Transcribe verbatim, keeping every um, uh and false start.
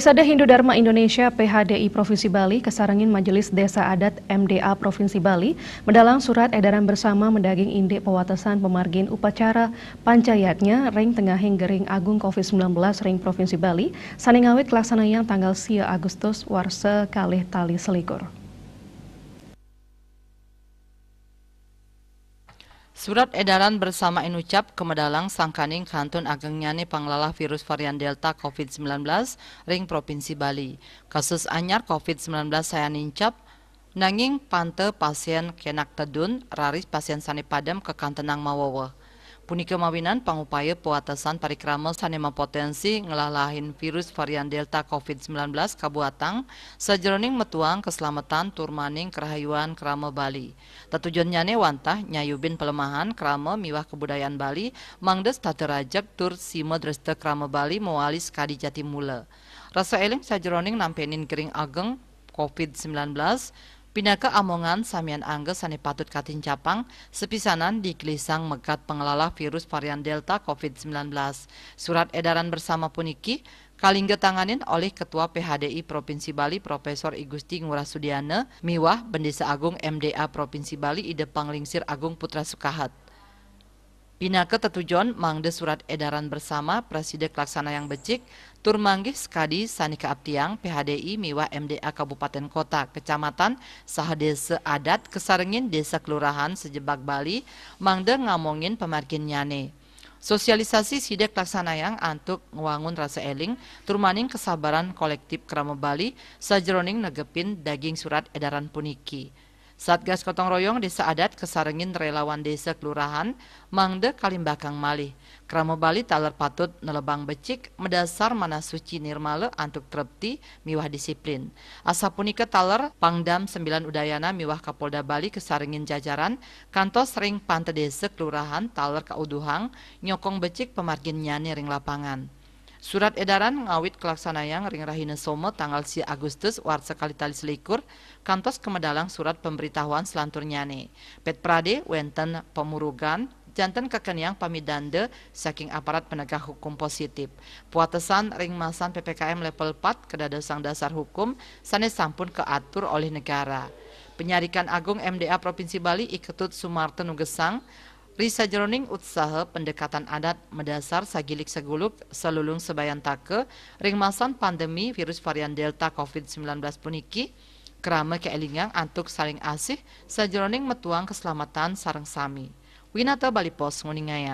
Sada Hindu Dharma Indonesia P H D I Provinsi Bali kasarengin Majelis Desa Adat M D A Provinsi Bali medalang surat edaran bersama mendaging indik pewatesan pemargin upacara Pancayatnya ring tengahing gering agung covid sembilan belas ring Provinsi Bali sane ngawit kelaksanayang tanggal sia Agustus warsa kalih tali selikur. Surat edaran bersama inucap kemedalang sangkaning kantun agengnyane panglalah virus varian Delta covid sembilan belas ring Provinsi Bali. Kasus anyar covid sembilan belas sayan nincap, nanging panta pasien kenak tedun, raris pasien sane padem kakantenang maweweh. Punika mawinan pangupaya pewatesan parikrama sane mapotensi nglalahin virus varian Delta covid sembilan belas kabuatang sajeroning metuang keslametan turmaning kerahayuan krama Bali. Tetujonnyane wantah nyayubin pelemahan krama miwah kabudayan Bali mangda setata rajeg tur sima dresta krama Bali mawali sakadi jati mula. Rasa eling sajeroning nampenin gering ageng covid sembilan belas pinaka amongan samian angga sane patut katincapang, sepisanan digelisang megat panglalah virus varian Delta covid sembilan belas. Surat edaran bersama puniki kalingga tanganin olih Ketua P H D I Provinsi Bali Profesor I Gusti Ngurah Sudiana miwah Bendesa Agung M D A Provinsi Bali Ida Panglingsir Agung Putra Sukahat. Pinaka tetujon mangda surat edaran bersama prasida kalaksanayang becik tur manggih sakadi sane kaaptiang P H D I miwah M D A kabupaten kota, kecamatan, saha desa adat kasarengin desa kelurahan sajebag Bali mangda ngamongin pamarginnyane. Sosialisasi sida kalaksanayang antuk ngwangun rasa eling turmaning kesabaran kolektif krama Bali sajeroning negepin daging surat edaran puniki. Satgas Gotong Royong Desa Adat kasarengin relawan desa kelurahan mangda kalimbakang malih. Krama Bali taler patut nelebang becik madasar manah suci nirmala antuk trepti miwah disiplin. Asapunika taler Pangdam Sembilan Udayana miwah Kapolda Bali kasarengin jajaran kantos ring panta desa kelurahan taler kauduhang nyokong becik pamarginnyane ring lapangan. Surat edaran ngawit kalaksanayang ring rahina Soma tanggal sia Agustus warsa kalih tali selikur, kantos kamedalang surat pemberitahuan selanturnyane. Pet prade wenten pamurugan, janten kakeniang pamidanda saking aparat penegak hukum positif. Puatesan ring masan P P K M level pat kadadosang dasar hukum sane sampun kaatur olih negara. Penyarikan Agung M D A Provinsi Bali I Ketut Sumarta nugesang, ri sajeroning utsaha pendekatan adat madasar sagilik saguluk salulung sabayantaka ring masan pandemi virus varian Delta covid sembilan belas puniki, krama kaelingang antuk saling asih sajeroning metuang keselamatan sareng sami. Winata Bali Post nguningayang.